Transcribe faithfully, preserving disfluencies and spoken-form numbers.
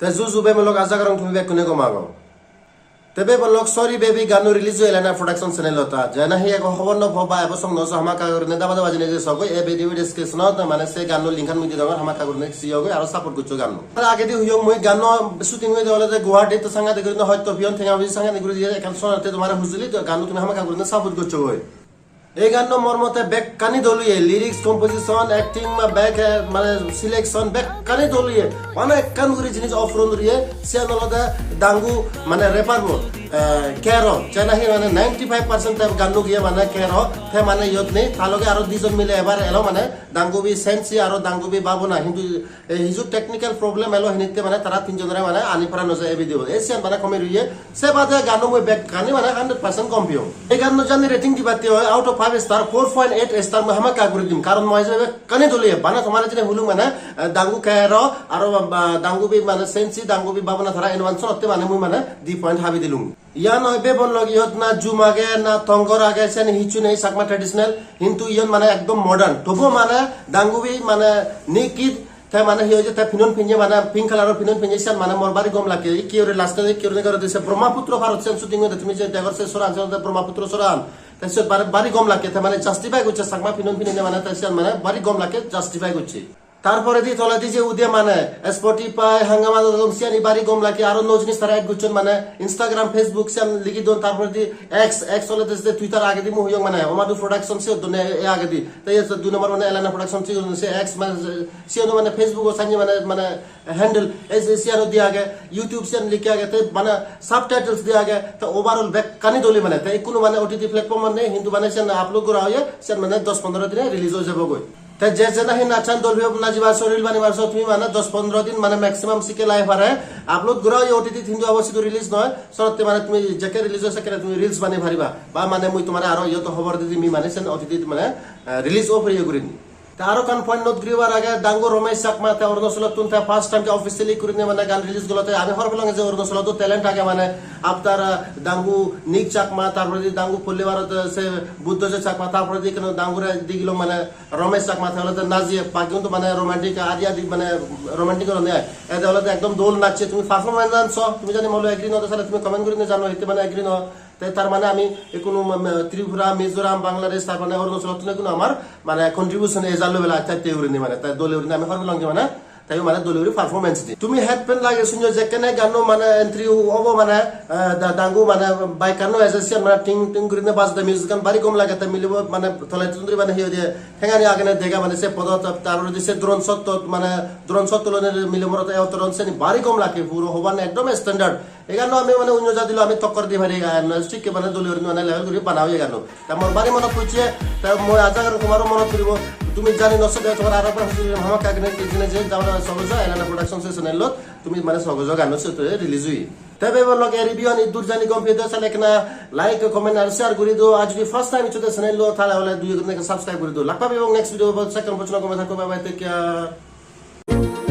Te ju ju bemolok, aja gorong tumi bekkune gom ago. Te bemolok, Sorry Baby ganno release oye Elena Production channel-ot. Je nahi ego hobor no po ba ebo song no so, hamakkai gurinei daba daba jinei je sogoi ei video description-ot, mane se ganno link-an mui di dongor, hamakkai gurinei siyogoi aro support goccho ganno. Tar agedi huyong mui, ganno shooting oyede olode Guwahati, to sangadik gurinei hoito piyon, tenga poje sangadik guri diye, ekkan sonatte tomare hujuli, to ganno tumi hamakkai gurinei support gocchogoi. Ei ganno mor mote bekkani dol oye, lyrics, composition, acting, ba bek, eh, mane selection bekkani dol oye. Mane ekkan guri jinis off road oye, siyan olode dangu mane rapper bo, eh, Kero, je nahi mane ninety five percent te ganno giye mane Kero, te mane iyot nei, ta loge aro dijon mile ebar elo mane dangubi Sensi aro dangubi Babona, hintu ei hiju technical problem elo hinitte mane tara tinjonore mane ani para no jai ei video. Ei siyan mane komei roye. Se bade ganno mui bekkani mane hundred percent gom piyong. Ei ganno jani rating dibatte oi, out of five star, four point eight star mui hamakkai guri dim. Karon mui je bekkani dol oye. Bana tomare jene hulung mane, eh, dangu Kero aro, ah, dangubi mane Sensi, dangubi Babona, tara eno an sonotte mane mui mane di point habi dilung. Iyan oi bebon log, iyot na jum age, na tongor age, seni hissu nei, Chakma traditional, hintu iyon mane ekdom modern. Tobuo mane dangubi mane Nick Kid, te mane hi hoide, te pinon pinne mane pink color-or pinon pinne, siyan mane mor bari gom lage. Ikke guri last-e ikke guri guri se Brahmaputra parot siyan shooting hoide, tumi je degor se soran, se olode Brahmaputra soran. Te siyot bari, bari gom lage, te mane justify gocche Chakma pinon pinine mane, te siyan mane bari gom lage, justify gocche. Tar poredi toledi je ude mane Spotify, Hungama dot com, siyani bari gom lage, aro nuo jinis tara add gocchon mane Instagram, Facebook siyan ligi don, tar poredi X, X olode je Twitter agedi mui hoyong mane Omadu Production siyot donne e agedi. Te iyot dui number mane Elena Production siyot se X mane siyot mane Facebook o sanye mane, mane handle e je siyano di age, YouTube siyan ligi age, te mane subtitles di age, te overall bekkani dole mane, te ikkunu mane O T T platform-ot nei, hintu mane siyan upload gora oye, siyan mane dos pondro dine release oi jabo goi. Te je je nahi nachan, dol piyok najibar, so reel banibar, so tumi mane dos pondro din mane maximum sikke lage pare. Upload gora oye O T T-t, hintu abo sidu release noi. Senotte mane tumi jekke release oi sekke tumi reels banei pariba. Ba mane mui tomare aro iyot hobor di dim mane sen O T T-t mane, eh, release o poriye gurinei. Te aro ekkan point note guribar age, dangu Romesh Chakma te Arunachalottun te first time te officially gurinei mane gan release golo, te ami hobor pelong je Arunachalot o talent age mane after, eh, dangu Nick Chakma, tar poredi dangu Polli Bharot, eh, se Buddhajay Chakma, tar poredi ikkunu dangure digilong mane Romesh Chakma te olode najiye, bagigun to mane romantic, adi adi mane romantic olode ai. Ede olode ekdom dol nachche, tumi performance an so, tumi jodi molo agree no, sale tumi comment gurinei janao, hitte mane agree no. Te tar mane ami ikkunu, um, Tripura, Mizoram, Bangladesh, tar mane Arunachal, hottun ikkunu amar mane contribution eja level aste aste gurinei mane, te dole gurinei ami hobor pelong je mane, te mane dole guri performance di. Tumi headphone lagei sunno jekkene ganno mane entry obo mane, eh, da-, dangu mane bike-ano eje siyan mane ting ting gurinei bajede, music-an bari gom lage, te milebo mane toledi tunduri mane hi hoide, hengani agene dega mane se podot, tar poredi se drone shot-tot mane drone shot tulonde mile morot e otoron, seni bari gom lage, puro hoban ekdom standard. Ei ganno ami mane onyo jadiloi ami tokkor di pari, ah, sikke mane dole guri mane level guri bana oye ganno. Te mor bari monot pocche, te mui aja gorong tomaro monot puribo. Tumi jodi no sode tomar aro ekbar hojoli hamakkai gine jene je jabana sogojo Elena Production se channel-ot tumi mane sogojo ganno se to release oye. Te bebon loge review ani dur jani gom pede sale ekkena like, comment ar share guri do. Ar jodi first time iccho de channel-ot tale ole dui guri subscribe guri do. Lak pebong next video-bot, sekkon pojjonto gome thakko, bye bye, take care.